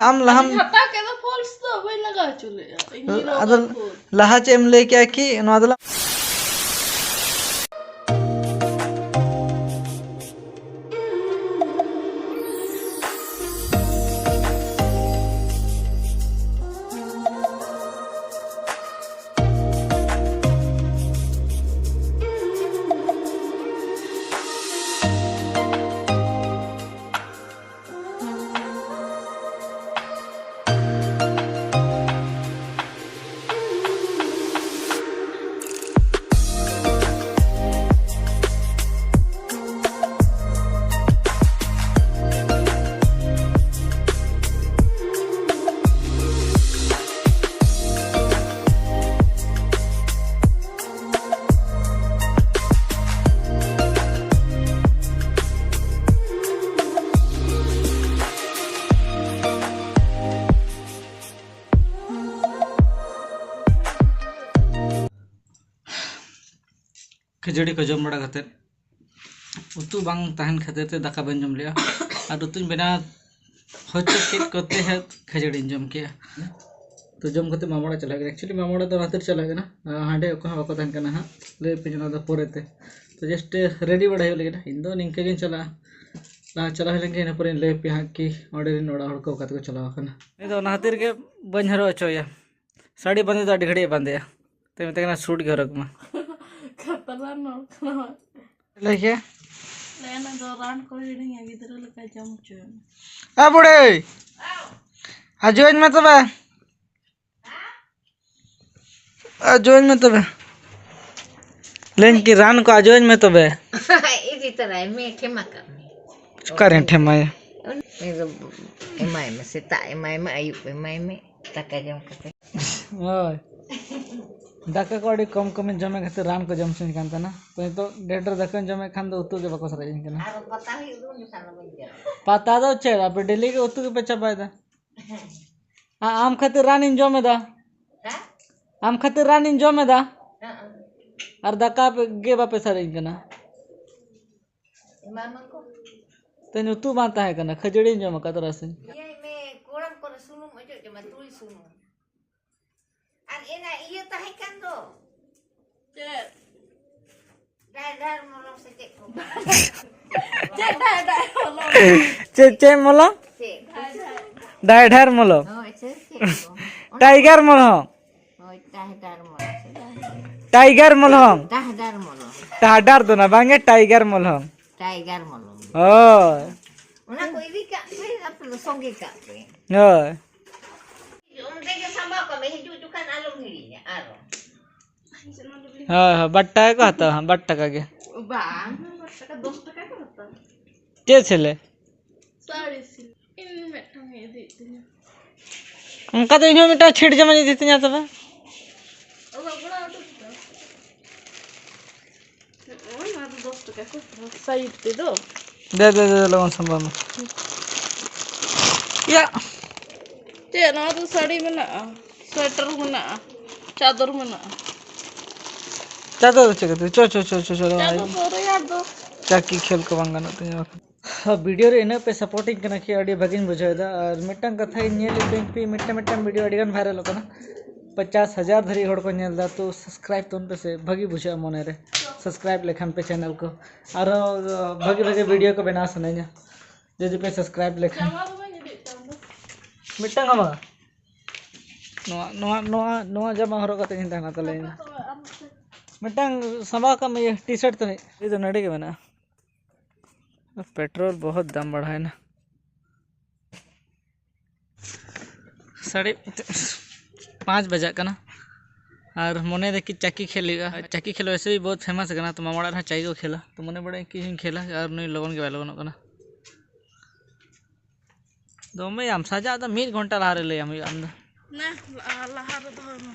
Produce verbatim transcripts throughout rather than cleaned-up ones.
ᱟᱢ ᱞᱟᱦᱟᱢ ᱟᱫᱚ ᱦᱟᱛᱟᱣ ᱠᱮᱫ ᱫᱚ false ᱫᱚ ᱵᱟᱹᱧ ᱞᱟᱜᱟᱣ ᱦᱚᱪᱚ ᱞᱮᱫᱼᱟ᱾ ᱤᱧ ᱟᱫᱚ ᱞᱟᱦᱟ ᱪᱮᱫ ᱮᱢ ᱞᱟᱹᱭ ᱠᱮᱜᱼᱟ ᱠᱤ ᱱᱚᱣᱟ ᱫᱚ ᱞᱟ- ᱠᱷᱟᱹᱡᱟᱹᱲᱤ ᱠᱚ ᱡᱚᱢ ᱵᱟᱲᱟ ᱠᱟᱛᱮᱫ, ᱩᱛᱩ ᱵᱟᱝ ᱛᱟᱦᱮᱱ ᱠᱷᱟᱹᱛᱤᱨ ᱛᱮ ᱫᱟᱠᱟ ᱵᱟᱹᱧ ᱡᱚᱢ ᱞᱮᱜᱼᱟ᱾ ᱟᱨ ᱩᱛᱩᱧ ᱵᱮᱱᱟᱣ ᱦᱚᱪᱚ ᱠᱮᱫ ᱠᱚᱛᱮ ᱦᱟᱸᱜ ᱠᱷᱟᱹᱡᱟᱹᱲᱤᱧ ᱡᱚᱢ ᱠᱮᱜᱼᱟ᱾ ᱛᱚ ᱡᱚᱢ ᱠᱟᱛᱮ ᱢᱟᱢᱚ ᱚᱲᱟᱜ ᱪᱟᱞᱟᱜ ᱠᱟᱱᱟ᱾ Actually ᱢᱟᱢᱚ ᱚᱲᱟᱜ ᱫᱚ ᱚᱱᱟ ᱠᱷᱟᱹᱛᱤᱨ ᱪᱟᱞᱟᱜ ᱠᱟᱱᱟ, ᱟᱨ ᱦᱟᱸᱰᱮ ᱚᱠᱚᱭ ᱦᱚᱸ ᱵᱟᱠᱚ ᱛᱟᱦᱮᱱ ᱠᱟᱱᱟ ᱦᱟᱸᱜ᱾ ᱞᱟᱹᱭ ᱟᱯᱮ ᱚᱱᱟ ᱫᱚ ᱯᱚᱨᱮᱛᱮ᱾ ᱛᱚ just ready ᱵᱟᱲᱟ ᱦᱩᱭᱩᱜ ᱞᱟᱹᱜᱤᱫ᱾ ᱤᱧ ᱫᱚ ᱱᱤᱝᱠᱟᱹ ᱜᱤᱧ ᱪᱟᱞᱟᱜᱼᱟ᱾ ᱞᱟᱦᱟ ᱪᱟᱞᱟᱣ ᱦᱩᱭ ᱞᱮᱱᱠᱷᱟᱱ ᱤᱱᱟᱹ ᱯᱚᱨᱮᱧ ᱞᱟᱹᱭ ᱟᱯᱮᱭᱟ ᱦᱟᱸᱜ ᱠᱤ ᱚᱸᱰᱮ ᱨᱮᱱ ᱚᱲᱟᱜ ᱦᱚᱲ ᱠᱚ ᱚᱠᱟ ᱛᱮᱠᱚ ᱪᱟᱞᱟᱣ ᱟᱠᱟᱱᱟ᱾ ᱩᱱᱤ ᱫᱚ ᱚᱱᱟ ᱠᱷᱟᱹᱛᱤᱨ ᱜᱮ ᱵᱟᱹᱧ ᱦᱚᱨᱚᱜ ᱦᱚᱪᱚᱭᱟ᱾ ᱥᱟᱹᱲᱤ ᱵᱟᱸᱫᱮ ᱫᱚ ᱟᱹᱰᱤ ᱜᱷᱟᱹᱲᱤᱡ ᱮ ᱵᱟᱸᱫᱮᱭᱟ᱾ ᱛᱮ ᱢᱮᱛᱟᱭ ᱠᱟᱱᱟ ᱥᱩᱴ ᱜᱮ ᱦᱚᱨᱚᱜᱽ ᱢᱮ᱾ ᱠᱷᱟᱛᱟᱨᱱᱟᱠ ᱦᱚᱲ ᱠᱟᱱᱟᱭ᱾ ᱞᱟᱹᱭ ᱠᱮᱫ? ᱞᱟᱹᱭ ᱢᱮ ᱫᱚ ᱨᱟᱱ ᱠᱚ ᱦᱤᱲᱤᱧᱟ, ᱜᱤᱫᱽᱨᱟᱹ ᱞᱮᱠᱟ ᱡᱚᱢ ᱦᱚᱪᱚᱭ ᱢᱮ᱾ ᱮ ᱵᱩᱲᱤ! ᱟᱡᱚᱣᱟᱹᱧ ᱢᱮ ᱛᱚᱵᱮ᱾ ᱟᱡᱚᱣᱟᱹᱧ ᱢᱮ ᱛᱚᱵᱮ᱾ ᱞᱟᱹᱭᱟᱹᱧ ᱠᱤ ᱨᱟᱱ ᱠᱚ ᱟᱡᱚᱣᱟᱹᱧ ᱢᱮ ᱛᱚᱵᱮ᱾ ᱤᱫᱤ ᱛᱚᱨᱟᱭ ᱢᱮ, ᱴᱷᱮᱢᱟ ᱠᱟᱜ ᱢᱮ᱾ ᱚᱠᱟᱨᱮ ᱴᱷᱮᱢᱟᱭᱟ? ᱩᱱᱤ ᱫᱚ ᱮᱢᱟᱭ ᱢᱮ, ᱥᱮᱛᱟᱜ ᱮᱢᱟᱭ ᱢᱮ, ᱟᱹᱭᱩᱵ ᱮᱢᱟᱭ ᱢᱮ, ᱫᱟᱠᱟ ᱡᱚᱢ ᱠᱟᱛᱮ᱾ ᱦᱳᱭ᱾ ᱫᱟᱠᱟ ᱠᱚ ᱟᱹᱰᱤ ᱠᱚᱢ ᱠᱚᱢᱤᱧ ᱡᱚᱢᱮᱫ ᱠᱷᱟᱹᱛᱤᱨ ᱨᱟᱱ ᱠᱚ ᱡᱚᱢ ᱥᱟᱱᱟᱧ ᱠᱟᱱ ᱛᱟᱦᱮᱱᱟ᱾ ᱛᱚ ᱱᱤᱛᱚᱜ ᱰᱷᱮᱨ ᱰᱷᱮᱨ ᱫᱟᱠᱟᱧ ᱡᱚᱢᱮᱫ ᱠᱷᱟᱱ ᱫᱚ ᱩᱛᱩ ᱜᱮ ᱵᱟᱠᱚ ᱥᱟᱨᱮᱡ ᱟᱹᱧ ᱠᱟᱱᱟ᱾ ᱟᱨ ᱯᱟᱛᱟ ᱦᱩᱭᱩᱜ ᱫᱚ ᱩᱱ ᱡᱚᱠᱷᱟᱱ ᱫᱚ ᱵᱟᱹᱧ ᱡᱚᱢᱟ᱾ ᱯᱟᱛᱟ ᱫᱚ ᱪᱮᱫ? ᱟᱯᱮ ᱰᱮᱞᱤ ᱜᱮ ᱩᱛᱩ ᱜᱮᱯᱮ ᱪᱟᱵᱟᱭᱮᱫᱟ᱾ ᱦᱮᱸ᱾ ᱟ-, ᱟᱢ ᱠᱷᱟᱹᱛᱤᱨ ᱨᱟᱱᱤᱧ ᱡᱚᱢ ᱮᱫᱟ᱾ ᱦᱮᱸ? ᱟᱢ ᱠᱷᱟᱹᱛᱤᱨ ᱨᱟᱱᱤᱧ ᱡᱚᱢ ᱮᱫᱟ᱾ ᱦᱮᱸ᱾ ᱟᱨ ᱫᱟᱠᱟ ᱯᱮ-, ᱜᱮ ᱵᱟᱯᱮ ᱥᱟᱨᱮᱡ ᱠᱟᱱᱟ᱾ ᱮᱢᱟᱢᱟ ᱠᱚ᱾ ᱛᱮᱦᱮᱧ ᱩᱛᱩ ᱵᱟᱝ ᱛᱟᱦᱮᱸ ᱠᱟᱱᱟ, ᱠᱷᱟᱹᱡᱟᱹᱲᱤᱧ ᱡᱚᱢ ᱟᱠᱟᱫ ᱛᱟᱨᱟᱥᱤᱧ᱾ ᱤᱭᱟᱹᱭ ᱢᱮ, ᱠᱚᱲᱟᱢ ᱥᱩᱱᱩᱢ ᱚᱡᱚᱜ ᱡᱚᱝᱟ, ᱛᱩᱲᱤ ᱥᱩᱱᱩᱢ᱾ ᱟᱨ ᱮᱱᱟ ᱤᱭᱟᱹ ᱛᱟᱦᱮᱸ ᱠᱟᱱ ᱫᱚ᱾ ᱪᱮᱫ? ᱰᱟᱭᱰᱟᱨ ᱢᱚᱞᱚᱢ ᱥᱮ ᱪᱮᱫ ᱠᱚ? ᱪᱮᱫ ᱰᱟᱭᱰᱟᱨ ᱢᱚᱞᱚᱢ? ᱪᱮᱫ, ᱪᱮᱫ ᱢᱚᱞᱚᱢ? ᱪᱮᱫ? ᱰᱟᱭᱰᱟᱨ ᱢᱚᱞᱚᱢ᱾ ᱦᱳᱭ, ᱪᱮᱫ, ᱪᱮᱫ ᱠᱚ? ᱴᱟᱭᱜᱟᱨ ᱢᱚᱞᱚᱢ᱾ ᱦᱳᱭ, ᱴᱟᱭᱜᱟᱨ ᱢᱚᱞᱚᱢ ᱥᱮ ᱰᱟᱭᱰᱟᱨ? ᱴᱟᱭᱜᱟᱨ ᱢᱚᱞᱚᱢ᱾ ᱴᱟᱦᱰᱟᱨ ᱢᱚᱞᱚᱢ᱾ ᱴᱟᱦᱰᱟᱨ ᱫᱚ ᱱᱟ ᱵᱟᱝ ᱜᱮ, ᱴᱟᱭᱜᱟᱨ ᱢᱚᱞᱚᱢ᱾ ᱴᱟᱭᱜᱟᱨ ᱢᱚᱞᱚᱢ᱾ ᱦᱳᱭ᱾ ᱚᱱᱟ ᱠᱚ ᱤᱫᱤ ᱠᱟᱜ ᱯᱮ, ᱟᱯᱮ ᱫᱚ ᱥᱚᱸᱜᱮ ᱠᱟᱜ ᱯᱮ᱾ ᱦᱳᱭ᱾ ᱚᱸᱰᱮ ᱜᱮ ᱥᱟᱢᱵᱟᱣ ᱠᱟᱜ ᱢᱮ, ᱦᱤᱡᱩᱜ ᱡᱚᱠᱷᱟᱱ ᱟᱞᱚᱢ ᱦᱤᱲᱤᱧᱟ ᱟᱨᱚ᱾ ᱦᱳᱭ, ᱦᱳᱭ, ᱵᱟᱨ ᱴᱟᱠᱟ ᱠᱚ ᱦᱟᱛᱟᱣᱟ, ᱵᱟᱨ ᱴᱟᱠᱟ ᱜᱮ᱾ ᱵᱟᱝ, ᱵᱟᱨ ᱴᱟᱠᱟ, ᱫᱚᱥ ᱴᱟᱠᱟ ᱠᱚ ᱦᱟᱛᱟᱣᱟ᱾ ᱪᱮᱫ ᱥᱮᱞᱮ? ᱥᱟᱹᱲᱤ ᱥᱤᱞᱟᱹᱭ᱾ ᱤᱧ ᱢᱤᱫᱴᱟᱝ ᱤᱫᱤᱭᱮᱫ ᱛᱤᱧᱟᱹ᱾ ᱚᱱᱠᱟ ᱫᱚ ᱤᱧᱦᱚᱸ ᱢᱤᱫᱴᱟᱝ ᱪᱷᱤᱴ ᱡᱟᱢᱟᱧ ᱤᱫᱤ ᱛᱤᱧᱟ ᱛᱚᱵᱮ᱾ ᱚᱱᱟ ᱜᱚᱲᱟ ᱩᱰᱩᱠ ᱫᱚ᱾ ᱱᱚᱜᱼᱚᱭ ᱱᱚᱣᱟ ᱫᱚ ᱫᱚᱥ ᱴᱟᱠᱟ ᱠᱚ ᱦᱟᱛᱟᱣᱟ, ᱥᱟᱭᱤᱰ ᱛᱮᱫᱚ᱾ ᱫᱮ, ᱫᱮ, ᱫᱮ, ᱞᱚᱜᱚᱱ ᱥᱟᱢᱵᱟᱣ ᱢᱮ᱾ ᱤᱭᱟ᱾ ᱪᱮᱫ, ᱱᱚᱣᱟ ᱫᱚ ᱥᱟᱹᱲᱤ ᱢᱮᱱᱟᱜᱼᱟ, ᱥᱳᱭᱮᱴᱟᱨ ᱢᱮᱱᱟᱜᱼᱟ, ᱪᱟᱫᱚᱨ ᱢᱮᱱᱟᱜᱼᱟ᱾ ᱪᱟᱫᱚᱨ ᱫᱚ ᱪᱮᱫ ᱠᱟᱛᱮ? ᱪᱚ, ᱪᱚ, ᱪᱚ, ᱪᱚ, ᱪᱚ, ᱪᱟᱫᱚᱨ ᱫᱚ ᱨᱮᱭᱟᱲ ᱫᱚ᱾ ᱪᱟᱹᱠᱤ ᱠᱷᱮᱞ ᱠᱚ ᱵᱟᱝ ᱜᱟᱱᱚᱜ ᱛᱤᱧᱟᱹ ᱵᱟᱠᱷᱟᱱ᱾ ᱵᱷᱤᱰᱤᱭᱳ ᱨᱮ ᱤᱱᱟᱹᱜ ᱯᱮ ᱥᱟᱯᱳᱨᱴᱤᱧ ᱠᱟᱱᱟ ᱠᱤ ᱟᱹᱰᱤ ᱵᱷᱟᱹᱜᱤᱧ ᱵᱩᱡᱷᱟᱹᱣ ᱮᱫᱟ᱾ ᱟᱨ ᱢᱤᱫᱴᱟᱝ ᱠᱟᱛᱷᱟᱧ ᱧᱮᱞᱮᱫ ᱯᱮ, ᱯᱮ ᱢᱤᱫᱴᱟᱝ, ᱢᱤᱫᱴᱟᱝ ᱵᱷᱤᱰᱤᱭᱳ ᱟᱹᱰᱤ ᱜᱟᱱ ᱵᱷᱟᱭᱨᱟᱞᱚᱜ ᱠᱟᱱᱟ, ᱯᱚᱪᱟᱥ ᱦᱟᱡᱟᱨ ᱫᱷᱟᱹᱨᱤᱡ ᱦᱚᱲ ᱠᱚ ᱧᱮᱞ ᱮᱫᱟ᱾ ᱛᱚ ᱥᱟᱵᱥᱠᱨᱟᱭᱤᱵ ᱛᱟᱵᱚᱱ ᱯᱮ ᱥᱮ, ᱵᱷᱟᱹᱜᱤ ᱵᱩᱡᱷᱟᱹᱜᱼᱟ ᱢᱚᱱᱮ ᱨᱮ ᱥᱟᱵᱥᱠᱨᱟᱭᱤᱵ ᱞᱮᱠᱷᱟᱱ ᱯᱮ ᱪᱮᱱᱮᱞ ᱠᱚ᱾ ᱟᱨᱚ ᱵᱷᱟᱹᱜᱤ ᱵᱷᱟᱹᱜᱤ ᱵᱷᱤᱰᱤᱭᱳ ᱠᱚ ᱵᱮᱱᱟᱣ ᱥᱟᱱᱟᱧᱟ ᱡᱩᱫᱤ ᱯᱮ ᱥᱟᱵᱥᱠᱨᱟᱭᱤᱵ ᱞᱮᱠᱷᱟᱱ᱾ ᱢᱤᱫᱴᱟᱝ ᱦᱚᱸ ᱵᱟᱝ᱾ ᱱᱚᱣᱟ, ᱱᱚᱣᱟ, ᱱᱚᱣᱟ, ᱱᱚᱣᱟ ᱡᱟᱢᱟ ᱦᱚᱨᱚᱜ ᱠᱟᱛᱮ ᱤᱧ ᱛᱟᱦᱮᱱᱟ ᱛᱟᱦᱞᱮ ᱤᱧ ᱫᱚ᱾ ᱢᱤᱫᱴᱟᱝ ᱥᱟᱢᱵᱟᱣ ᱠᱟᱜ ᱢᱮ, ᱤᱭᱟᱹ, ᱴᱤ ᱥᱟᱨᱴ ᱛᱟᱹᱱᱤᱡ᱾ ᱤᱧ ᱫᱚ ᱱᱚᱰᱮ ᱜᱮ ᱢᱮᱱᱟᱜᱼᱟ᱾ ᱯᱮᱴᱨᱳᱞ ᱵᱚᱦᱩᱛ ᱫᱟᱢ ᱵᱟᱲᱦᱟᱣᱮᱱᱟ᱾ ᱥᱟᱲᱮ ᱯᱟᱸᱪ ᱵᱟᱡᱟᱜ ᱠᱟᱱᱟ᱾ ᱟᱨ ᱢᱚᱱᱮ ᱫᱟ ᱠᱤ ᱪᱟᱹᱠᱤ ᱠᱷᱮᱞ ᱦᱩᱭᱩᱜᱼᱟ᱾ ᱪᱟᱹᱠᱤ ᱠᱷᱮᱞ ᱣᱮᱥᱮ ᱵᱤ ᱵᱚᱦᱩᱛ ᱯᱷᱮᱢᱟᱥ ᱠᱟᱱᱟ, ᱛᱚ ᱢᱟᱢᱟ ᱚᱲᱟᱜ ᱨᱮᱦᱚᱸ ᱪᱟᱹᱠᱤ ᱠᱚ ᱠᱷᱮᱞᱟ᱾ ᱛᱚ ᱢᱚᱱᱮ ᱵᱟᱲᱟᱭᱟ ᱠᱤ ᱤᱧ ᱠᱷᱮᱞᱟ, ᱟᱨ ᱱᱩᱭ ᱞᱚᱜᱚᱱ ᱜᱮ ᱵᱟᱭ ᱞᱚᱜᱚᱱᱚᱜ ᱠᱟᱱᱟ᱾ ᱫᱚᱢᱮ ᱟᱢ ᱥᱟᱡᱟᱜ ᱫᱚ ᱢᱤᱫ ᱜᱷᱚᱱᱴᱟ ᱞᱟᱦᱟ ᱨᱮ ᱞᱟᱹᱭᱟᱢ ᱦᱩᱭᱩᱜᱼᱟ ᱟᱢ ᱫᱚ᱾ ᱱᱟ, ᱞᱟᱦᱟ ᱨᱮ ᱫᱚᱦᱚᱭ ᱢᱮ᱾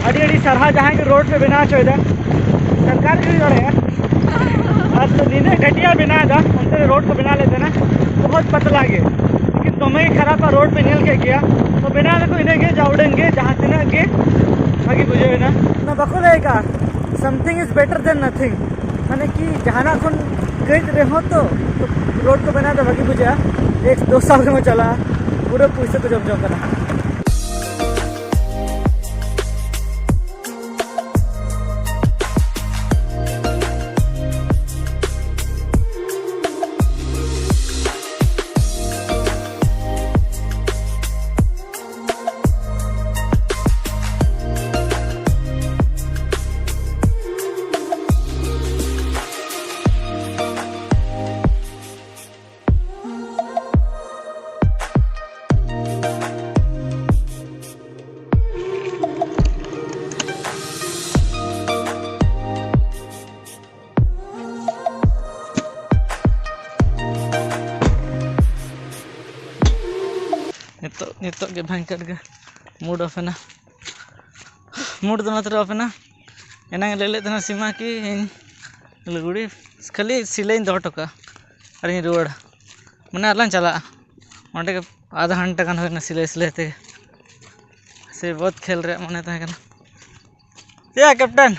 ᱟᱹᱰᱤ ᱟᱹᱰᱤ ᱥᱟᱨᱦᱟᱣ ᱡᱟᱦᱟᱸᱭ ᱜᱮ ᱨᱳᱰ ᱯᱮ ᱵᱮᱱᱟᱣ ᱦᱚᱪᱚᱭᱮᱫᱟ, ᱥᱚᱨᱠᱟᱨ ᱜᱮ ᱦᱩᱭ ᱫᱟᱲᱮᱭᱟᱜᱼᱟ᱾ ᱟᱨ ᱛᱚ ᱱᱤᱱᱟᱹᱜ ᱜᱷᱟᱹᱴᱤᱭᱟ ᱵᱮᱱᱟᱣ ᱮᱫᱟ, ᱚᱱᱛᱮ ᱨᱮ ᱨᱳᱰ ᱠᱚ ᱵᱮᱱᱟᱣ ᱞᱮᱫ ᱛᱟᱦᱮᱱᱟ, ᱵᱚᱦᱚᱛ ᱯᱟᱛᱞᱟ ᱜᱮ, ᱞᱮᱠᱤᱱ ᱫᱚᱢᱮ ᱜᱮ ᱠᱷᱟᱨᱟᱯᱟ᱾ ᱨᱳᱰ ᱯᱮ ᱧᱮᱞ ᱠᱮᱫ ᱜᱮᱭᱟ, ᱛᱚ ᱵᱮᱱᱟᱣ ᱫᱟᱠᱚ ᱤᱱᱟᱹᱜ ᱜᱮ, ᱡᱟ ᱩᱰᱟᱹᱝ ᱜᱮ, ᱡᱟᱦᱟᱸ ᱛᱤᱱᱟᱹᱜ ᱜᱮ ᱵᱷᱟᱹᱜᱤ ᱵᱩᱡᱷᱟᱹᱣ ᱮᱱᱟ᱾ ᱚᱱᱟ ᱵᱟᱠᱚ ᱞᱟᱹᱭ ᱠᱟᱜᱼᱟ, something is better than nothing, ᱢᱟᱱᱮ ᱠᱤ ᱡᱟᱦᱟᱱᱟᱜ ᱠᱷᱚᱱ ᱠᱟᱹᱡ ᱨᱮᱦᱚᱸ ᱛᱚ ᱨᱳᱰ ᱠᱚ ᱵᱮᱱᱟᱣ ᱫᱚ ᱵᱷᱟᱹᱜᱤ ᱵᱩᱡᱷᱟᱹᱜᱼᱟ᱾ ᱮᱠ ᱫᱚ ᱥᱟᱞ ᱨᱮᱦᱚᱸ ᱪᱟᱞᱟᱜᱼᱟ, ᱯᱩᱨᱟᱹ ᱯᱩᱭᱥᱟᱹ ᱠᱚ ᱡᱚᱢ ᱡᱚᱝ ᱠᱟᱱᱟ ᱦᱟᱸᱜ᱾ ᱱᱤᱛᱚᱜ, ᱱᱤᱛᱚᱜ ᱜᱮ ᱵᱷᱟᱭ ᱠᱟᱴ ᱜᱮ mood off ᱮᱱᱟ᱾ Mood ᱫᱚ ᱱᱚᱛᱮ ᱨᱮ off ᱮᱱᱟ᱾ ᱮᱱᱟᱝ ᱞᱟᱹᱭ ᱞᱮᱫ ᱛᱟᱦᱮᱱᱟ ᱥᱤᱢᱟ ᱠᱤ ᱤᱧ ᱞᱩᱜᱽᱲᱤ ᱠᱷᱟᱹᱞᱤ ᱥᱤᱞᱟᱹᱭᱤᱧ ᱫᱚᱦᱚ ᱦᱚᱴᱚ ᱠᱟᱜᱼᱟ ᱟᱨᱤᱧ ᱨᱩᱣᱟᱹᱲᱟ, ᱢᱟᱱᱮ ᱟᱨᱞᱟᱝ ᱪᱟᱞᱟᱜᱼᱟ᱾ ᱚᱸᱰᱮ ᱜᱮ ᱟᱫᱷᱟ ᱜᱷᱚᱱᱴᱟ ᱜᱟᱱ ᱦᱩᱭᱱᱟ ᱥᱤᱞᱟᱹᱭ ᱥᱤᱞᱟᱹᱭ ᱛᱮᱜᱮ᱾ ᱥᱮ ᱵᱚᱦᱩᱛ ᱠᱷᱮᱞ ᱨᱮᱭᱟᱜ ᱢᱚᱱᱮ ᱛᱟᱦᱮᱸ ᱠᱟᱱᱟ᱾ ᱭᱟ ᱠᱮᱯᱴᱮᱱ᱾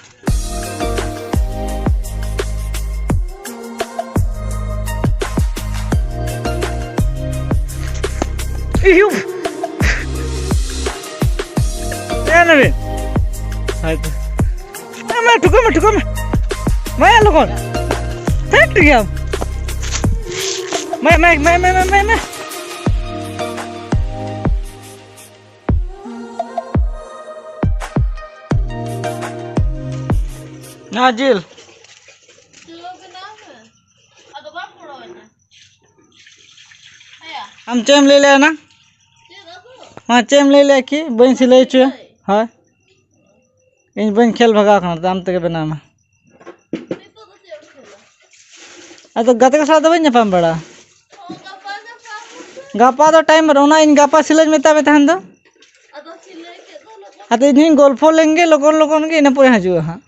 ᱤᱭᱩ᱾ ᱮ ᱱᱟᱵᱤᱱ᱾ ᱦᱳᱭ ᱛᱚ᱾ ᱮ ᱢᱟ ᱴᱷᱩᱠᱟᱹ ᱢᱮ, ᱴᱷᱩᱠᱟᱹ ᱢᱮ᱾ ᱢᱟ ᱭᱟ ᱞᱚᱜᱚᱱ᱾ ᱦᱮᱴ ᱜᱮᱭᱟᱢ᱾ ᱢᱟ, ᱢᱟ, ᱢᱟ᱾ ᱱᱚᱣᱟ ᱡᱤᱞ᱾ ᱟᱢ ᱪᱮᱫ ᱮᱢ ᱞᱟᱹᱭ ᱞᱮᱜᱼᱟ ᱮᱱᱟᱝ? ᱢᱟ ᱪᱮᱫ ᱮᱢ ᱞᱟᱹᱭ ᱞᱮᱜᱼᱟ ᱠᱤ ᱵᱟᱹᱧ ᱥᱤᱞᱟᱹᱭ ᱦᱚᱪᱚᱭᱟ? ᱦᱳᱭ᱾ ᱤᱧ ᱵᱟᱹᱧ ᱠᱷᱮᱞ ᱵᱷᱟᱜᱟᱣ ᱠᱟᱱᱟ, ᱟᱢ ᱛᱮᱜᱮ ᱵᱮᱱᱟᱣ ᱢᱮ᱾ ᱟᱫᱚ ᱜᱟᱛᱮ ᱠᱚ ᱥᱟᱶ ᱫᱚ ᱵᱟᱹᱧ ᱧᱟᱯᱟᱢ ᱵᱟᱲᱟᱜᱼᱟ᱾ ᱜᱟᱯᱟ ᱫᱚ ᱴᱟᱭᱤᱢ ᱵᱟᱹᱱᱩᱜᱼᱟ, ᱚᱱᱟ ᱤᱧ ᱜᱟᱯᱟ ᱥᱤᱞᱟᱹᱭ ᱢᱮᱛᱟᱫ ᱢᱮ ᱛᱟᱦᱮᱱ ᱫᱚ᱾ ᱟᱫᱚ ᱤᱧ ᱦᱚᱸᱧ ᱜᱚᱞᱯᱷᱚ ᱞᱮᱱ ᱜᱮ ᱞᱚᱜᱚᱱ ᱞᱚᱜᱚᱱ ᱜᱮ, ᱤᱱᱟᱹ ᱯᱚᱨᱮ ᱦᱤᱡᱩᱜᱼᱟ ᱦᱟᱸᱜ᱾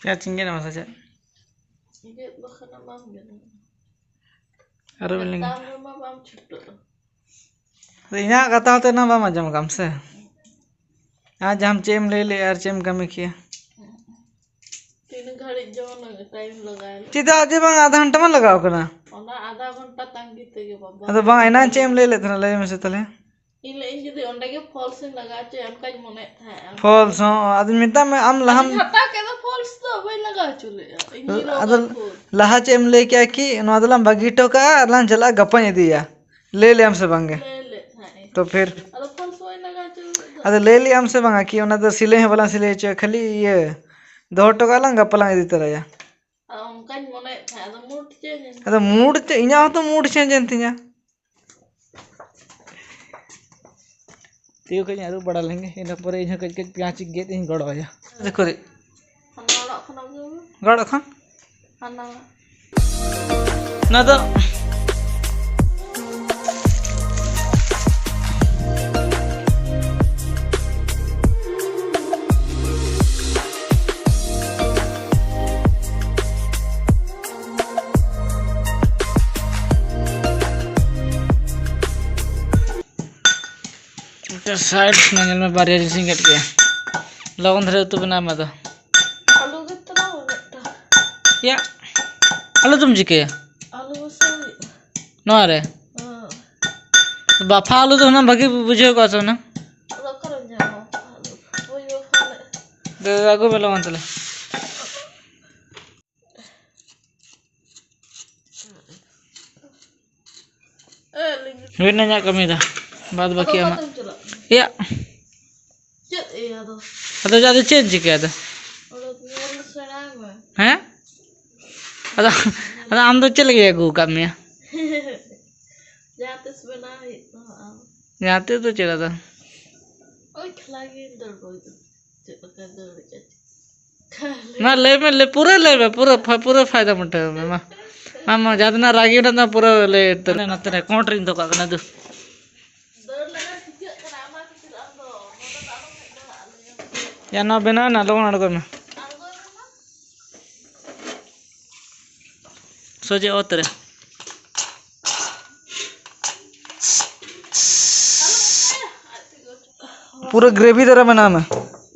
ᱯᱮᱸᱭᱟᱡᱽ ᱤᱧ ᱜᱮᱫ ᱟᱢᱟ ᱥᱮ ᱪᱮᱫ? ᱜᱮᱫ ᱵᱟᱠᱷᱟᱱ ᱵᱟᱝ ᱜᱟᱱᱚᱜᱼᱟ᱾ ᱟᱨᱚ ᱵᱮᱱ ᱞᱟᱹᱭᱟ᱾ ᱠᱟᱛᱷᱟ ᱨᱮᱢᱟ ᱵᱟᱢ ᱪᱷᱩᱴᱟᱹᱜᱼᱟ᱾ ᱟᱫᱚ ᱤᱧᱟᱹᱜ ᱠᱟᱛᱷᱟ ᱦᱚᱸᱛᱚ ᱮᱱᱟᱝ ᱵᱟᱢ ᱟᱸᱡᱚᱢ ᱠᱟᱜ ᱥᱮ? ᱟᱨ ᱡᱟᱦᱟᱸᱢ ᱪᱮᱫ ᱮᱢ ᱞᱟᱹᱭ ᱞᱮᱫᱼᱟ ᱟᱨ ᱪᱮᱫ ᱮᱢ ᱠᱟᱹᱢᱤ ᱠᱮᱭᱟ? ᱛᱤᱱᱟᱹᱜ ᱜᱷᱟᱹᱲᱤᱡ ᱡᱮᱢᱚᱱ ᱴᱟᱭᱤᱢ ᱞᱟᱜᱟᱣ ᱮᱱᱟ᱾ ᱪᱮᱫᱟᱜ ᱡᱮ ᱵᱟᱝ, ᱟᱫᱷᱟ ᱜᱷᱚᱱᱴᱟ ᱢᱟ ᱞᱟᱜᱟᱣ ᱠᱟᱱᱟ᱾ ᱚᱱᱟ ᱟᱫᱷᱟ ᱜᱷᱚᱱᱴᱟ ᱛᱟᱺᱜᱤ ᱛᱮᱜᱮ ᱵᱟᱵᱟ᱾ ᱟᱫᱚ ᱵᱟᱝ, ᱮᱱᱟᱝ ᱪᱮᱫ ᱮᱢ ᱞᱟᱹᱭ ᱞᱮᱫ ᱛᱟᱦᱮᱱᱟ, ᱞᱟᱹᱭ ᱢᱮᱥᱮ ᱛᱟᱦᱞᱮ᱾ ᱤᱧ ᱞᱟᱹᱭ ᱤᱧ ᱡᱩᱫᱤ ᱚᱸᱰᱮ ᱜᱮ ᱯᱷᱚᱞᱥ ᱤᱧ ᱞᱟᱜᱟᱣ ᱦᱚᱪᱚᱭᱟ, ᱚᱱᱠᱟᱧ ᱢᱚᱱᱮᱭᱮᱫ ᱛᱟᱦᱮᱸᱫ᱾ ᱯᱷᱚᱞᱥ ᱦᱚᱸ, ᱟᱫᱚᱧ ᱢᱮᱛᱟᱜ ᱢᱮ, ᱟᱢ ᱞᱟᱦᱟᱢ ᱟᱫᱚᱧ ᱦᱟᱛᱟᱣ ᱠᱮᱫ ᱫᱚ ᱯᱷᱚᱞᱥ ᱫᱚ ᱵᱟᱹᱧ ᱞᱟᱜᱟᱣ ᱦᱚᱪᱚ ᱞᱮᱫᱼᱟ᱾ ᱤᱧ ᱦᱤᱨᱳ ᱟᱫᱚ ᱵᱟᱹᱧ ᱯᱷᱚᱞᱥ᱾ ᱞᱟᱦᱟ ᱪᱮᱫ ᱮᱢ ᱞᱟᱹᱭ ᱠᱮᱜᱼᱟ ᱠᱤ ᱱᱚᱣᱟ ᱫᱚᱞᱟᱝ ᱵᱟᱹᱜᱤ ᱦᱚᱴᱚ ᱠᱟᱜᱼᱟ ᱟᱨ ᱞᱟᱝ ᱪᱟᱞᱟᱜᱼᱟ, ᱜᱟᱯᱟᱧ ᱤᱫᱤᱭᱟ? ᱞᱟᱹᱭ ᱞᱮᱜ ᱟᱢ ᱥᱮ ᱵᱟᱝ ᱜᱮ? ᱞᱟᱹᱭ ᱞᱮᱫ ᱛᱟᱦᱮᱸᱫ ᱤᱧ᱾ ᱛᱚ ᱯᱷᱤᱨ? ᱟᱫᱚ ᱯᱷᱚᱞᱥ ᱵᱟᱹᱧ ᱞᱟᱜᱟᱣ ᱦᱚᱪᱚ ᱞᱮᱫ ᱫᱚ᱾ ᱟᱫᱚ ᱞᱟᱹᱭ ᱞᱮᱜ ᱟᱢ ᱥᱮ ᱵᱟᱝᱟ ᱠᱤ ᱚᱱᱟ ᱫᱚ ᱥᱤᱞᱟᱹᱭ ᱦᱚᱸ ᱵᱟᱞᱟᱝ ᱥᱤᱞᱟᱹᱭ ᱦᱚᱪᱚᱭᱟ, ᱠᱷᱟᱹᱞᱤ ᱤᱭᱟᱹ ᱫᱚᱦᱚ ᱦᱚᱴᱚ ᱠᱟᱜᱼᱟ ᱞᱟᱝ, ᱜᱟᱯᱟ ᱞᱟᱝ ᱤᱫᱤ ᱛᱚᱨᱟᱭᱟ? ᱟᱫᱚ ᱚᱱᱠᱟᱧ ᱢᱚᱱᱮᱭᱮᱫ ᱛᱟᱦᱮᱸᱫ, ᱟᱫᱚ ᱢᱩᱰ ᱪᱮᱧᱡᱽ ᱮᱱ ᱟᱫᱚ ᱛᱤᱧᱟ᱾ ᱢᱩᱰ ᱪᱮ-, ᱤᱧᱟᱹᱜ ᱦᱚᱸᱛᱚ ᱢᱩᱰ ᱪᱮᱧᱡᱽ ᱮᱱ ᱛᱤᱧᱟ᱾ ᱛᱤᱭᱳ ᱠᱟᱹᱡ ᱤᱧ ᱟᱹᱨᱩᱵ ᱵᱟᱲᱟ ᱞᱮᱱᱜᱮ, ᱤᱱᱟᱹ ᱯᱚᱨᱮ ᱤᱧ ᱦᱚᱸ ᱠᱟᱹᱡ ᱠᱟᱹᱡ ᱯᱮᱸᱭᱟᱡᱽ ᱤᱧ ᱜᱮᱫ ᱤᱧ ᱜᱚᱲᱚ ᱟᱭᱟ᱾ ᱦᱟᱱᱟ ᱚᱲᱟᱜ ᱠᱷᱚᱱᱟᱜ ᱜᱮ ᱟᱹᱜᱩ᱾ ᱜᱚᱲᱚ ᱠᱷᱚᱱ? ᱦᱟᱱᱟ᱾ ᱚᱱᱟ ᱫᱚ ᱢᱤᱫᱴᱮᱱ ᱥᱟᱭᱤᱰ ᱠᱷᱚᱱᱟᱜ ᱧᱮᱞ ᱢᱮ, ᱵᱟᱨᱭᱟ ᱡᱤᱱᱤᱥᱤᱧ ᱜᱮᱫ ᱠᱮᱫᱟ᱾ ᱞᱚᱜᱚᱱ ᱫᱷᱟᱨᱟ ᱩᱛᱩ ᱵᱮᱱᱟᱣ ᱢᱮ ᱟᱫᱚ᱾ ᱟᱹᱞᱩ ᱜᱮ ᱛᱚ ᱢᱤᱫᱴᱟᱝ᱾ ᱭᱟ, ᱟᱹᱞᱩ ᱫᱚᱢ ᱪᱤᱠᱟᱹᱭᱟ? ᱟᱹᱞᱩ ᱢᱮᱥᱟ ᱦᱩᱭᱩᱜᱼᱟ᱾ ᱱᱚᱣᱟ ᱨᱮ? ᱦᱮᱸ᱾ ᱵᱟᱯᱷᱟ ᱟᱹᱞᱩ ᱫᱚ ᱦᱩᱱᱟᱹᱝ ᱵᱷᱟᱹᱜᱤ ᱵᱩᱡᱷᱟᱹᱣ ᱠᱚᱜᱼᱟ ᱥᱮ ᱦᱩᱱᱟᱹᱝ? ᱟᱫᱚ ᱚᱠᱟᱨᱮᱢ ᱧᱟᱢᱟ ᱵᱟᱯᱷᱟ ᱟᱹᱞᱩ? ᱵᱟᱹᱧ ᱵᱟᱯᱷᱟ ᱞᱮᱫ᱾ ᱫᱮ, ᱟᱹᱜᱩ ᱢᱮ ᱞᱚᱜᱚᱱ ᱛᱟᱦᱞᱮ᱾ ᱮ, ᱞᱤᱸᱜᱤ᱾ ᱦᱩᱭᱱᱟ ᱤᱧᱟᱹᱜ ᱠᱟᱹᱢᱤ ᱫᱚ, ᱵᱟᱫ ᱵᱟᱹᱠᱤ ᱟᱫᱚ ᱟᱢᱟᱜ᱾ ᱚᱠᱟᱛᱮᱢ ᱪᱟᱞᱟᱜ ᱠᱟᱱᱟ? ᱮᱭᱟ᱾ ᱪᱮᱫ ᱮᱭᱟ ᱫᱚ? ᱟᱫᱚ, ᱟᱫᱚ ᱪᱮᱫ ᱮᱢ ᱪᱤᱠᱟᱹᱭᱟ ᱟᱫᱚ? ᱚᱸᱰᱮ ᱧᱮᱞ ᱥᱮᱬᱟᱭ ᱢᱮ᱾ ᱦᱮᱸ? ᱟᱫᱚ, ᱟᱫᱚ ᱟᱢ ᱫᱚ ᱪᱮᱫ ᱞᱟᱹᱜᱤᱫ ᱟᱹᱜᱩ ᱟᱠᱟᱫ ᱢᱮᱭᱟ? ᱡᱟᱦᱟᱸ ᱛᱤᱥ ᱵᱮᱱᱟᱣ ᱦᱩᱭᱩᱜ ᱛᱟᱢᱟ ᱟᱢ᱾ ᱡᱟᱦᱟᱸ ᱛᱤᱥ ᱫᱚ ᱪᱮᱫ ᱟᱫᱚ? ᱳᱭ ᱠᱷᱟᱞᱟ ᱜᱮ ᱫᱟᱹᱲ ᱵᱟᱹᱧ ᱪᱮᱫ ᱞᱮᱠᱟ ᱫᱟᱹᱲ ᱪᱮᱫ? ᱢᱟ ᱞᱟᱹᱭ ᱢᱮ, ᱞᱟᱹᱭ, ᱯᱩᱨᱟᱹ ᱞᱟᱹᱭ ᱢᱮ, ᱯᱩᱨᱟᱹ ᱯᱷᱟ-, ᱯᱩᱨᱟᱹ ᱯᱷᱟᱭᱫᱟ ᱩᱴᱷᱟᱹᱣ ᱢᱮ, ᱢᱟ᱾ ᱢᱟ, ᱢᱟ, ᱡᱟᱦᱟᱸ ᱛᱤᱱᱟᱹᱜ ᱨᱟᱹᱜᱤ ᱢᱮᱱᱟᱜ ᱛᱟᱢᱟ, ᱯᱩᱨᱟᱹ ᱞᱟᱹᱭ ᱩᱛᱟᱹᱨ ᱢᱮ᱾ ᱱᱚᱛᱮ ᱨᱮ ᱠᱚᱸᱰ ᱨᱤᱧ ᱫᱚᱦᱚ ᱠᱟᱜ ᱠᱟᱱᱟ, ᱫᱩ᱾ ᱫᱟᱹᱲ ᱞᱟᱜᱟ ᱴᱷᱤᱠᱟᱹᱜ ᱠᱟᱱᱟ, ᱟᱢᱟᱜ ᱠᱷᱟᱹᱛᱤᱨ ᱟᱢ ᱫᱚ ᱱᱚᱰᱮ ᱫᱚ ᱟᱞᱚᱢ ᱦᱮᱡ ᱵᱟᱲᱟᱜᱼᱟ, ᱞᱟᱹᱭᱟᱢ ᱠᱟᱱᱟ᱾ ᱭᱟ, ᱱᱚᱣᱟ ᱵᱮᱱᱟᱣ ᱮᱱᱟ, ᱞᱚᱜᱚᱱ ᱟᱬᱜᱚᱭ ᱢᱮ᱾ ᱟᱬᱜᱚᱭ ᱢᱮ ᱢᱟ᱾ ᱥᱚᱡᱷᱮ ᱚᱛ ᱨᱮ᱾ ᱯᱩᱨᱟᱹ ᱜᱨᱮᱵᱷᱤ ᱫᱷᱟᱨᱟ ᱵᱮᱱᱟᱣ ᱢᱮ᱾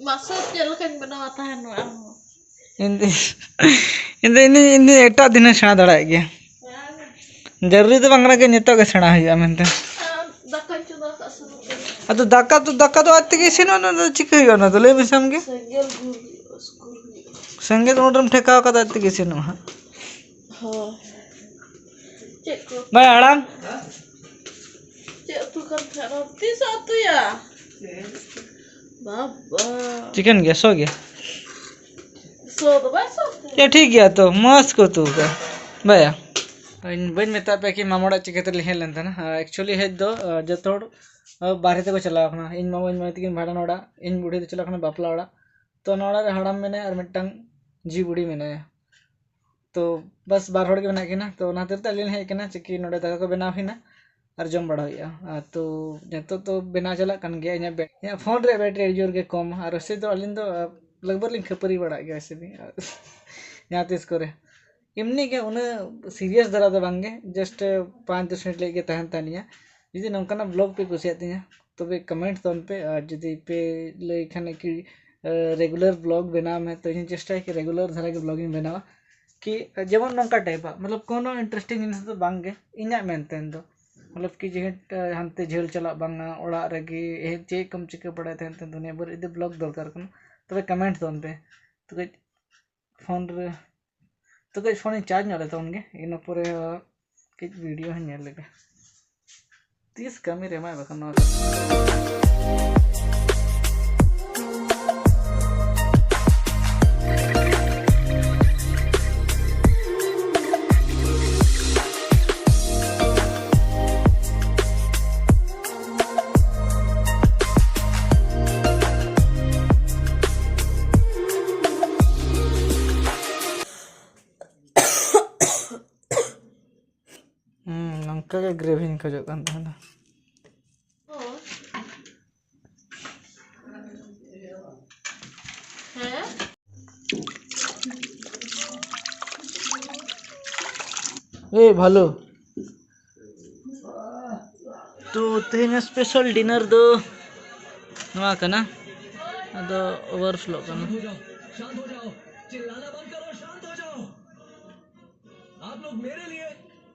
ᱢᱟᱥᱮ ᱪᱮᱫ ᱞᱮᱠᱟᱧ ᱵᱮᱱᱟᱣᱟ ᱛᱟᱦᱮᱱ ᱱᱚᱣᱟ ᱦᱚᱸ᱾ ᱤᱧ ᱫᱚ, ᱤᱧ ᱫᱚ, ᱤᱧ ᱫᱚ, ᱤᱧ ᱫᱚ ᱮᱴᱟᱜ ᱫᱤᱱ ᱦᱚᱸ ᱥᱮᱬᱟ ᱫᱟᱲᱮᱭᱟᱜ ᱜᱮᱭᱟ᱾ ᱵᱟᱝ᱾ ᱡᱟᱹᱨᱩᱨᱤ ᱫᱚ ᱵᱟᱝ ᱠᱟᱱᱟ ᱡᱮ ᱱᱤᱛᱚᱜ ᱜᱮ ᱥᱮᱬᱟ ᱦᱩᱭᱩᱜᱼᱟ ᱢᱮᱱᱛᱮ᱾ ᱟᱨ ᱫᱟᱠᱟᱧ ᱪᱚᱸᱫᱟ ᱟᱠᱟᱫ ᱥᱩᱱᱩᱢ ᱨᱮ᱾ ᱟᱫᱚ ᱫᱟᱠᱟ ᱫᱚ, ᱫᱟᱠᱟ ᱫᱚ ᱟᱡ ᱛᱮᱜᱮ ᱤᱥᱤᱱᱚᱜᱼᱟ, ᱚᱱᱟ ᱫᱚ ᱪᱤᱠᱟᱹ ᱦᱩᱭᱩᱜᱼᱟ, ᱚᱱᱟ ᱫᱚ ᱞᱟᱹᱭ ᱢᱮᱥᱮ ᱟᱢ ᱜᱮ᱾ ᱥᱮᱸᱜᱮᱞ ᱜᱩᱨ ᱦᱩᱭᱩᱜᱼᱟ, ᱥᱩᱨ ᱦᱩᱭᱩᱜᱼᱟ᱾ ᱥᱮᱸᱜᱮᱞ ᱩᱱᱨᱮᱢ ᱴᱷᱮᱠᱟᱣ ᱠᱟᱫᱟ, ᱟᱡ ᱛᱮᱜᱮ ᱤᱥᱤᱱᱚᱜᱼᱟ ᱦᱟᱸᱜ᱾ ᱦᱳᱭ᱾ ᱪᱮᱫ ᱠᱚ? ᱵᱟᱭ ᱟᱲᱟᱝ᱾ ᱪᱮᱫ ᱩᱛᱩ ᱠᱟᱱ ᱛᱟᱦᱮᱸᱫ ᱱᱚᱣᱟ? ᱛᱤᱥ ᱮ ᱩᱛᱩᱭᱟ? ᱵᱟᱵᱟ᱾ ᱪᱤᱠᱮᱱ ᱜᱮᱭᱟ, ᱥᱚ ᱜᱮᱭᱟ? ᱥᱚ ᱫᱚ ᱵᱟᱭ ᱥᱚ ᱛᱮ᱾ ᱮ, ᱴᱷᱤᱠ ᱜᱮᱭᱟ ᱛᱚ, ᱢᱚᱡᱽ ᱠᱚ ᱩᱛᱩ ᱠᱟᱜᱼᱟ᱾ ᱵᱟᱭᱟ᱾ ᱤᱧ ᱵᱟᱹᱧ ᱢᱮᱛᱟᱫ ᱯᱮᱭᱟ ᱠᱤ ᱢᱟᱢᱚ ᱚᱲᱟᱜ ᱪᱤᱠᱟᱹ ᱛᱮᱞᱤᱧ ᱦᱮᱡ ᱞᱮᱱ ᱛᱟᱦᱮᱱᱟ᱾ ᱟᱨ actually ᱦᱮᱡ ᱫᱚ, ᱟ, ᱡᱚᱛᱚ ᱦᱚᱲ, ᱟ, ᱵᱟᱨᱦᱮ ᱛᱮᱠᱚ ᱪᱟᱞᱟᱣ ᱠᱟᱱᱟ᱾ ᱤᱧ ᱢᱟᱢᱚ, ᱤᱧ ᱢᱟᱢᱤ ᱛᱟᱹᱠᱤᱱ ᱵᱷᱟᱸᱰᱟᱱ ᱚᱲᱟᱜ, ᱤᱧ ᱵᱩᱰᱷᱤ ᱫᱚ ᱪᱟᱞᱟᱣ ᱠᱟᱱᱟ ᱵᱟᱯᱞᱟ ᱚᱲᱟᱜ᱾ ᱛᱚ ᱚᱱᱟ ᱚᱲᱟᱜ ᱨᱮ ᱦᱟᱲᱟᱢ ᱢᱮᱱᱟᱭᱟ ᱟᱨ ᱢᱤᱫᱴᱟᱝ ᱡᱤ ᱵᱩᱰᱷᱤ ᱢᱮᱱᱟᱭᱟ᱾ ᱛᱚ ᱵᱟᱥ ᱵᱟᱨ ᱦᱚᱲ ᱜᱮ ᱢᱮᱱᱟᱜ ᱠᱤᱱᱟ, ᱛᱚ ᱚᱱᱟ ᱠᱷᱟᱹᱛᱤᱨ ᱛᱮ ᱟᱹᱞᱤᱧ ᱞᱤᱧ ᱦᱮᱡ ᱠᱟᱱᱟ, ᱪᱮᱫ ᱠᱤ ᱱᱚᱰᱮ ᱫᱟᱠᱟ ᱠᱚ ᱵᱮᱱᱟᱣ ᱦᱩᱭᱱᱟ ᱟᱨ ᱡᱚᱢ ᱵᱟᱲᱟ ᱦᱩᱭᱩᱜᱼᱟ᱾ ᱟᱨ ᱛᱚ ᱱᱤᱛᱚᱜ ᱫᱚ ᱵᱮᱱᱟᱣ ᱪᱟᱞᱟᱜ ᱠᱟᱱ ᱜᱮᱭᱟ᱾ ᱤᱧᱟᱹᱜ ᱵᱮ-, ᱤᱧᱟᱹᱜ ᱯᱷᱳᱱ ᱨᱮᱭᱟᱜ ᱵᱮᱴᱨᱤ ᱟᱹᱰᱤ ᱡᱳᱨ ᱜᱮ ᱠᱚᱢᱟ, ᱟᱨ ᱨᱚᱥᱤᱫ ᱫᱚ ᱟᱹᱞᱤᱧ ᱫᱚ, ᱟ, ᱞᱟᱜᱽ ᱵᱷᱟᱜᱽ ᱞᱤᱧ ᱠᱷᱟᱹᱯᱟᱹᱨᱤ ᱵᱟᱲᱟᱜ ᱜᱮᱭᱟ ᱥᱮ ᱡᱟᱦᱟᱸ ᱛᱤᱥ ᱠᱚᱨᱮ᱾ ᱮᱢᱱᱤ ᱜᱮ, ᱩᱱᱟᱹᱜ ᱥᱤᱨᱤᱭᱟᱥ ᱫᱷᱟᱨᱟ ᱫᱚ ᱵᱟᱝ ᱜᱮ, ᱡᱟᱥᱴ ᱯᱟᱸᱪ ᱫᱚᱥ ᱢᱤᱱᱤᱴ ᱞᱟᱹᱜᱤᱫ ᱜᱮ ᱛᱟᱦᱮᱱ ᱛᱟᱦᱮᱱ ᱜᱮᱭᱟ᱾ ᱡᱩᱫᱤ ᱱᱚᱝᱠᱟᱱᱟᱜ ᱵᱞᱚᱜ ᱯᱮ ᱠᱩᱥᱤᱭᱟᱜ ᱛᱤᱧᱟ, ᱛᱚᱵᱮ ᱠᱚᱢᱮᱱᱴ ᱛᱟᱵᱚᱱ ᱯᱮ, ᱟᱨ ᱡᱩᱫᱤ ᱯᱮ ᱞᱟᱹᱭ ᱠᱷᱟᱱ ᱠᱤ, ᱟ, ᱨᱮᱜᱩᱞᱟᱨ ᱵᱞᱚᱜ ᱵᱮᱱᱟᱣ ᱢᱮ, ᱛᱚ ᱤᱧ ᱪᱮᱥᱴᱟᱭᱟ ᱠᱤ ᱨᱮᱜᱩᱞᱟᱨ ᱫᱷᱟᱨᱟ ᱜᱮ ᱵᱞᱚᱜ ᱤᱧ ᱵᱮᱱᱟᱣᱟ᱾ ᱠᱤ, ᱟ, ᱡᱮᱢᱚᱱ ᱱᱚᱝᱠᱟ ᱴᱟᱭᱤᱯ ᱟᱜ, ᱢᱚᱛᱞᱚᱵ ᱠᱳᱱᱳ ᱤᱱᱴᱟᱨᱮᱥᱴᱤᱝ ᱡᱤᱱᱤᱥ ᱫᱚ ᱵᱟᱝ ᱜᱮ ᱤᱧᱟᱹᱜ ᱢᱮᱱ ᱛᱮ ᱫᱚ᱾ ᱢᱚᱛᱞᱚᱵ ᱠᱤ ᱡᱮ, ᱟ, ᱦᱟᱱᱛᱮ ᱡᱷᱟᱹᱞ ᱪᱟᱞᱟᱜ ᱵᱟᱝᱟ, ᱚᱲᱟᱜ ᱨᱮᱜᱮ, ᱮ, ᱪᱮᱫ ᱠᱚᱢ ᱪᱤᱠᱟᱹ ᱵᱟᱲᱟᱭ ᱛᱟᱦᱮᱸᱫ ᱛᱮ ᱫᱩᱱᱤᱭᱟᱹ ᱵᱷᱳᱨ ᱡᱩᱫᱤ ᱵᱞᱚᱜ ᱫᱚᱨᱠᱟᱨ ᱠᱟᱱᱟ, ᱛᱚᱵᱮ ᱠᱚᱢᱮᱱᱴ ᱛᱟᱵᱚᱱ ᱯᱮ᱾ ᱛᱚ ᱠᱟᱹᱡ ᱯᱷᱳᱱ ᱨᱮ, ᱛᱚ ᱠᱟᱹᱡ ᱯᱷᱳᱱ ᱤᱧ ᱪᱟᱨᱡᱽ ᱧᱚᱜ ᱞᱮ ᱛᱟᱵᱚᱱ ᱜᱮ, ᱤᱱᱟᱹ ᱯᱚᱨᱮ ᱠᱟᱹᱡ ᱵᱷᱤᱰᱤᱭᱳ ᱦᱚᱸᱧ ᱧᱮᱞ ᱞᱮᱜᱮ᱾ ᱛᱤᱥ ᱠᱟᱹᱢᱤ ᱨᱮ ᱮᱢᱟᱭ ᱵᱟᱠᱷᱟᱱ ᱱᱚᱣᱟ ᱫᱚ᱾ ᱦᱩᱸ, ᱱᱚᱝᱠᱟ ᱜᱮ ᱜᱨᱮᱵᱷᱤᱧ ᱠᱷᱚᱡᱚᱜ ᱠᱟᱱ ᱛᱟᱦᱮᱱᱟ᱾ ᱮ ᱵᱷᱟᱞᱩ, ᱛᱚ ᱛᱮᱦᱮᱧ ᱥᱯᱮᱥᱟᱞ ᱰᱤᱱᱟᱨ ᱫᱚ ᱱᱚᱣᱟ ᱠᱟᱱᱟ, ᱟᱫᱚ ᱳᱵᱷᱟᱨ ᱯᱷᱞᱳᱜ ᱠᱟᱱᱟ᱾ आप लोग मेरे लिए